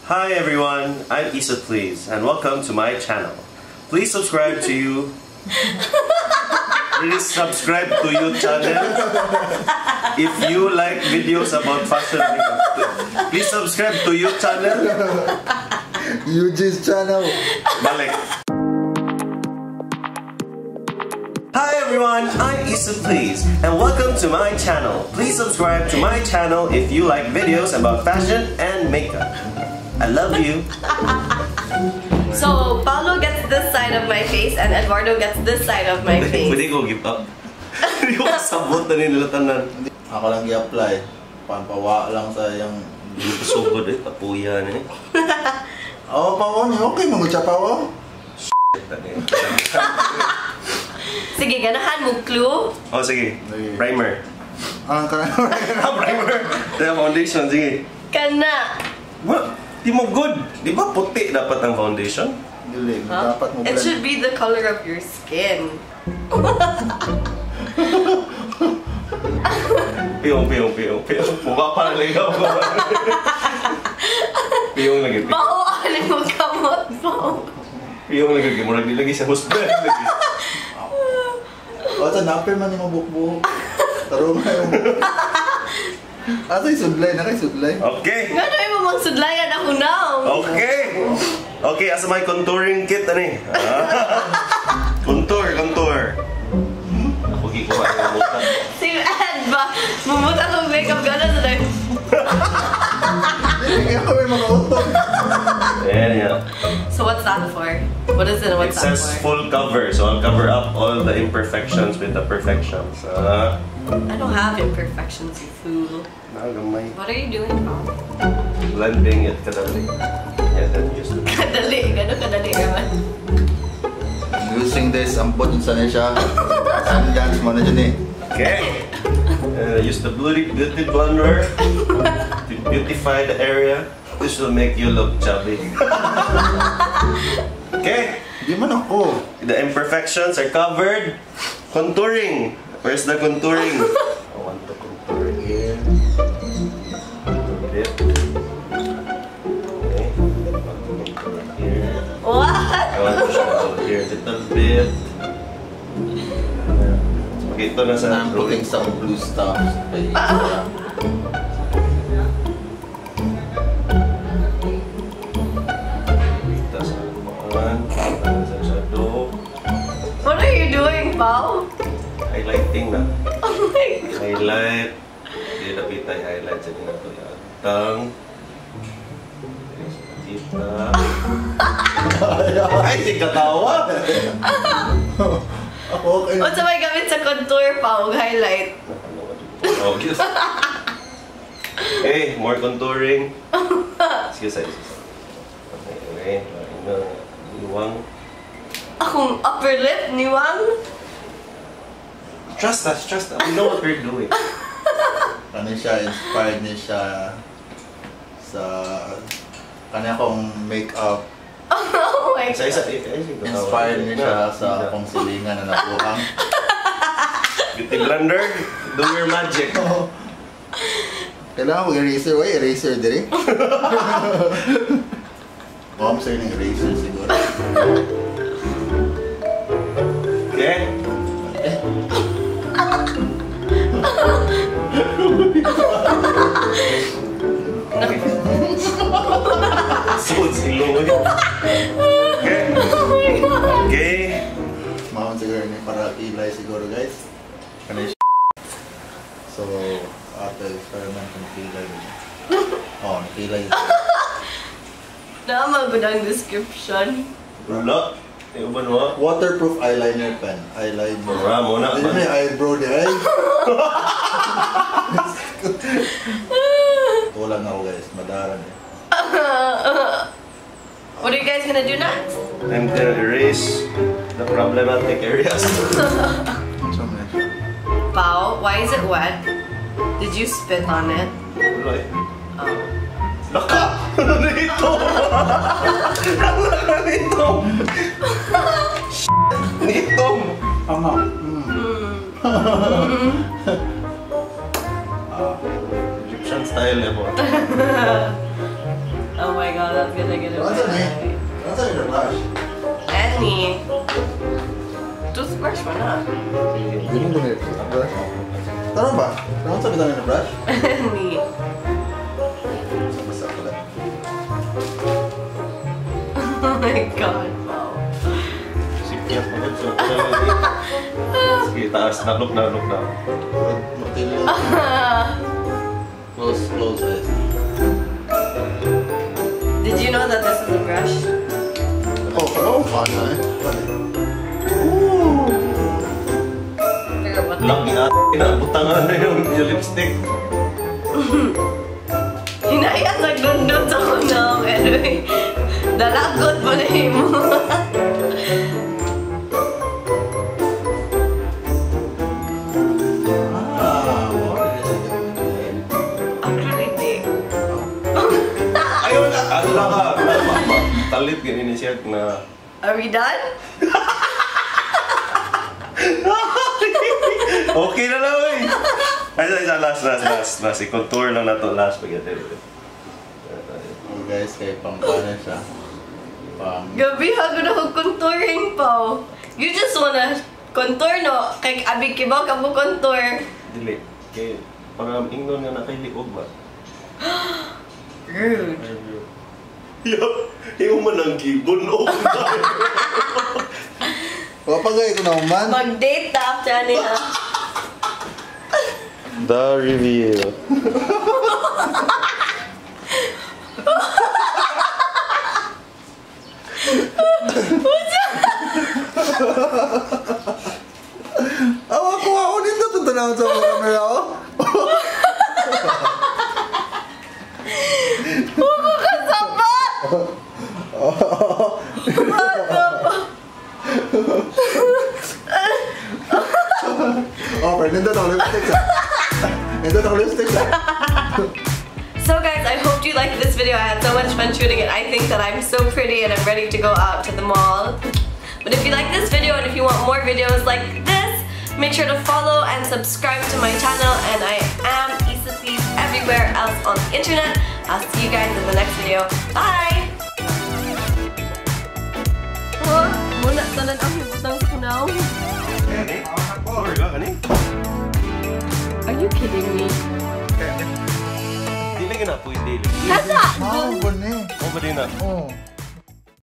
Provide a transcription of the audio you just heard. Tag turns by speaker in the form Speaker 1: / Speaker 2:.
Speaker 1: Hi everyone, I'm Isa Please, and welcome to my channel. Please subscribe to you. Please subscribe to your channel if you like videos about fashion and makeup. Please subscribe to your channel.
Speaker 2: Eugene's channel.
Speaker 1: Balik. Hi everyone, I'm Isa Please, and welcome to my channel. Please subscribe to my channel if you like videos about fashion and makeup. I love you.
Speaker 3: So, Paolo gets this side of my face and Eduardo gets this side of my face.
Speaker 1: Pwede ko give up. Hindi ko kasabot na nila tanan.
Speaker 2: Ako lang gi-apply. Pampawa lang sa iyang.
Speaker 1: Hindi ko sugod eh, tapuyan eh.
Speaker 2: Oh, pawa niya. Okay, mangucha pawa.
Speaker 3: Sige, ganahan mo clue.
Speaker 1: Oh, sige.
Speaker 2: Sige.
Speaker 1: Primer.
Speaker 2: Ang kana.
Speaker 1: Primer. The foundation, sige.
Speaker 3: Kana.
Speaker 1: What? Di mo good. Di ba puti dapat ang foundation?
Speaker 2: Dili,
Speaker 3: Huh?
Speaker 2: dapat mo
Speaker 3: It
Speaker 2: blend.
Speaker 3: should be the color of your skin.
Speaker 1: Piyong, piyong, piyong, piyong. Mukha pa lang ako. Piyong lagi. Piyong,
Speaker 3: Bao, ano mo kamot mo?
Speaker 1: piyong lagi. Murag di lagi sa husband. Lagi.
Speaker 2: O, ito, napir man yung buhok-buhok. Tarong na yung buhok. Asa yung sudlay? Naka yung sudlay?
Speaker 1: Okay.
Speaker 3: Nga na yung mga sudlayan ako now.
Speaker 1: Okay. Okay, asa may contouring kit, ano eh? Ah. Contour, contour. Ako gikuha yung muta.
Speaker 3: Si Ed ba? Mumuta kong makeup gano'n sa tayo.
Speaker 2: Hindi, kaya kami makautong.
Speaker 1: Ayan, yeah.
Speaker 3: So what's that for? What is it and
Speaker 1: It
Speaker 3: what's that
Speaker 1: says
Speaker 3: for?
Speaker 1: full cover, so I'll cover up all the imperfections with the perfections. Ah.
Speaker 3: I don't have imperfections, you fool.
Speaker 1: Nagamay.
Speaker 3: What are you doing, Pao?
Speaker 1: Blending it kadali. Yeah, then use the
Speaker 3: Kadali. Gano'n kadali naman.
Speaker 2: I'm using this, ang bot sa niya siya. Sundance mo na dyan eh.
Speaker 1: Okay. Use the beauty blender to beautify the area. This will make you look chubby. Okay.
Speaker 2: Di man ako.
Speaker 1: The imperfections are covered. Contouring. Where's the contouring? I want to contour here. A little bit. Okay. I want to contour here.
Speaker 3: What?
Speaker 1: I want to shadow here a little bit. Okay, ito na sa
Speaker 2: I'm putting some blue stuff.
Speaker 1: Dito sa kuan, sa shadow.
Speaker 3: What are you doing, Pao?
Speaker 1: Highlighting na.
Speaker 3: Oh my God.
Speaker 1: Highlight. Hindi napita yung highlight sa dito. Yung Kita. Ay, di katawa!
Speaker 2: Ako okay.
Speaker 3: What's may gamit sa contour, Pao? Highlight.
Speaker 1: Oh, yes. Okay, more contouring. Sige, sige, sige. Okay, okay. Niwang.
Speaker 3: Akong upper lip, niwang?
Speaker 1: Trust us, trust us. We know what we're doing.
Speaker 2: Ano siya, inspired niya siya sa kanya kong makeup.
Speaker 3: Oh my
Speaker 1: Isa, isa,
Speaker 3: God.
Speaker 1: eh, eh, sige, katawa.
Speaker 2: Inspired niya siya sa akong silingan na nabuhang.
Speaker 1: Beauty blender, do your magic.
Speaker 2: Kailangan mag-eraser. Why eraser dire? Baka sa'yo ng eraser siguro.
Speaker 1: Okay? Sud silong eh. Okay?
Speaker 3: Oh my God.
Speaker 1: Okay.
Speaker 2: Mahon siguro ni para kilay siguro guys. So, ate experiment ng kilay. Oh, kilay.
Speaker 3: Nama gud ang description.
Speaker 1: Wala. Ay, uban mo.
Speaker 2: Waterproof eyeliner pen. Eyeliner.
Speaker 1: Mura mo na.
Speaker 2: Hindi may eyebrow ni ay. Tulang ako guys, madaran eh.
Speaker 3: What are you guys gonna do next?
Speaker 1: I'm gonna erase the problematic areas.
Speaker 3: Pao, why is it wet? Did you spit on it?
Speaker 1: Wala eh.
Speaker 3: Oh.
Speaker 1: Laka! Ano na ito? Ano na ito? Shit! Nito!
Speaker 2: Ama.
Speaker 1: Egyptian style eh po.
Speaker 3: Oh my God, that's gonna get
Speaker 2: What's
Speaker 3: away.
Speaker 2: ni? What's ni brush?
Speaker 3: Any. Toothbrush mo na.
Speaker 2: Dili mo ni brush. Tara ba? Ano sa bitang ni brush?
Speaker 3: Any.
Speaker 2: Basta pala.
Speaker 3: Oh my God, wow.
Speaker 1: Sipyat mo so. Sige, taas. Na, look na, look na.
Speaker 2: Matilyo. Close, close eyes.
Speaker 3: Did you know that this is a brush?
Speaker 2: Oh, oh, paano eh?
Speaker 1: Ooh!
Speaker 3: Pero what?
Speaker 1: Lang ina, butangan na yung lipstick.
Speaker 3: Hinaya sa gundot sa kunong. Anyway, dalagot mo na mo.
Speaker 2: Ah,
Speaker 3: Actually, di.
Speaker 1: Ayaw na! Ano lang ka? Talit ganyan siya na...
Speaker 3: Are we done?
Speaker 1: Okay na lang eh! Ay, ay, last, last, last, last. I-contour lang na to. Last, pag
Speaker 2: Oh, guys, kay pang paano siya. Pang...
Speaker 3: Gabi, hago na ko contouring pa. You just wanna contour, no? Kay abi kibaw ka mo contour.
Speaker 1: Dili. Kay, para ingnon nga na kay liog ba?
Speaker 3: Rude.
Speaker 1: Yup! Imo man ang gibon o.
Speaker 2: Wapagay ko naman.
Speaker 3: Mag-date ta after niya.
Speaker 2: The reveal. Awa ko ako nito tutanaw sa mga camera ko.
Speaker 3: Huwag ko kasabot!
Speaker 2: Oh, pero nindot ako lipstick sa. Nindot ako lipstick sa.
Speaker 3: So guys, I hope you liked this video. I had so much fun shooting it. I think that I'm so pretty and I'm ready to go out to the mall. But if you like this video and if you want more videos like this, make sure to follow and subscribe to my channel. And I am Issa Please everywhere else on the internet. I'll see you guys in the next video. Bye! Oh, muna tanan ang hibutang sa kunaw.
Speaker 1: Sorry ka, kani?
Speaker 3: Are you kidding me?
Speaker 1: Dili ka na pwede.
Speaker 3: Nasa!
Speaker 2: Oh, gani.
Speaker 1: O ba din na?
Speaker 2: Oh.